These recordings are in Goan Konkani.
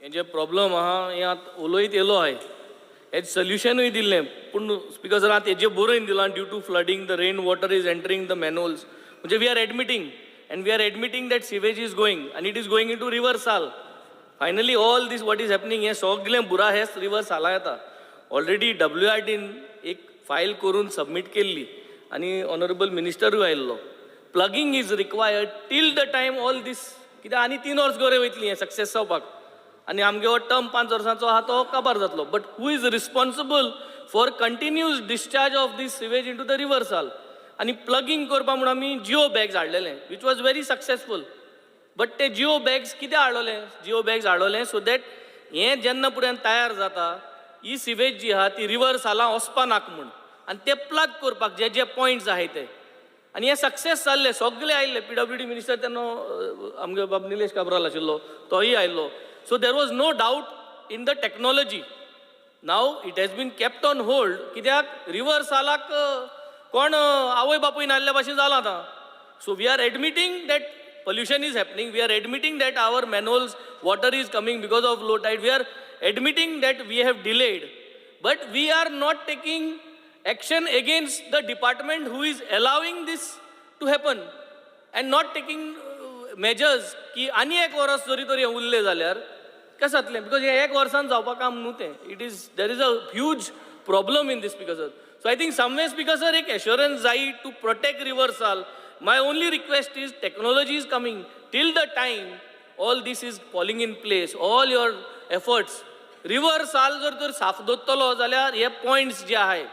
हें जे प्रॉब्लम आहा हें आतां उलयत येयलो आहाय, हें सोल्युशनूय दिल्लें. पूण स्पीकर सर, आतां हेजें बरोवन दिलां, due to flooding the rain water is entering the manholes. म्हणजे we are admitting and we are admitting that sewage is going आनी it is going into river Sal. Finally all this what is happening, हें सगलें बुरा हेच रिवर साला येता. ऑलरेडी डब्ल्यू आर डीन एक फायल करून सबमीट केल्ली आनी ऑनरेबल मिनिस्टरूय आयिल्लो. Plugging is required till the time all this, कित्याक आनी 3 वर्स गोरे वयतली हें सक्सेस जावपाक आनी आमगे हो टर्म 5 वर्सांचो आहा तो काबार जातलो. But who is responsible for continuous discharge of this sewage into the river Sal? आनी प्लगींग करपा म्हूण आमी जिओ बॅग्स हाडलेले, which was very successful, but ते जिओ बॅग्स कित्याक हाडवले? जिओ बॅग्स हाडवले सो that हें जेन्ना पर्यंत तयार जाता, ही सिवेज जी आहा ती रिवर सालां वचपा नाका म्हूण आनी ते प्लग करपाक जे जे पॉयंट्स आहाय ते. आनी हे सक्सेस जाल्ले, सगळे आयिल्ले. पीडब्ल्यूडी मिनिस्टर तेन्ना आमगे बाब निलेश काब्राल आशिल्लो, तोय आयिल्लो. So there was no doubt in the technology. Now it has been kept on hold कित्याक रिवर सालाक कोण आवय बापूय नासल्या भाशेन जालां आतां. So we are admitting that pollution is happening. We are admitting that our manholes water is coming because of low tide. We are admitting that we have delayed, but we are not taking action against the department who is allowing this to happen and not taking measures की आनी एक वर्स जरी तर हें उरलें जाल्यार कशें जातलें? Because हें एक वर्सान जावपा काम न्हू तें. It is there is a huge problem in this, Speaker sir. So I think someway, Speaker sir, एक एश्योरन्स जाय to protect river Sal. My only request is, technology is coming. Till the time all this is falling in place, all your efforts, river साल जर तर साफ दवरतलो जाल्यार हे पॉयंट्स जे आहाय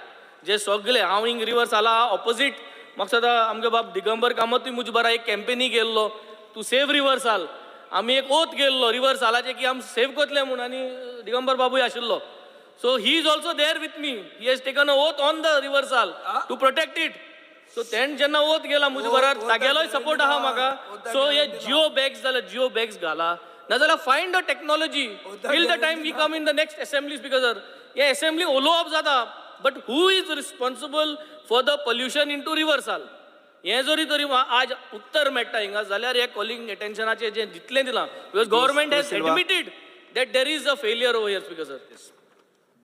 जे सगळे, हांव हिंग रिवर साला ऑपोजीट म्हाका दिसता आमगे बाब दिगंबर कामतूय मुजबरा एक कॅम्पेनी गेल्लो टू सेव रिवर साल. आमी एक ओथ गेल्लो रिवर सालाचे की आमी सेव करतले म्हूण आनी दिगंबर बाबूय आशिल्लो. So he is also there with me. He has taken a oath on the river Sal to protect it. So तेण जेन्ना ओथ गेला म्हज्या बराबर, तागेलोय सपोर्ट आहा म्हाका. सो हे जिओ बॅग्स जाल्यार जिओ बॅग्स घाला, नाजाल्यार find a technology till the time we come in the next assembly. Speaker sir, hey assembly उलोवप जाता, but who is responsible for the pollution into river Sal? हें जरी तरी आज उत्तर मेळटा हिंगा जाल्यार हे कॉलिंग एटेन्शनाचें जें जितलें दिलां, because government has Silva. Admitted that there is a failure over here, Speaker sir.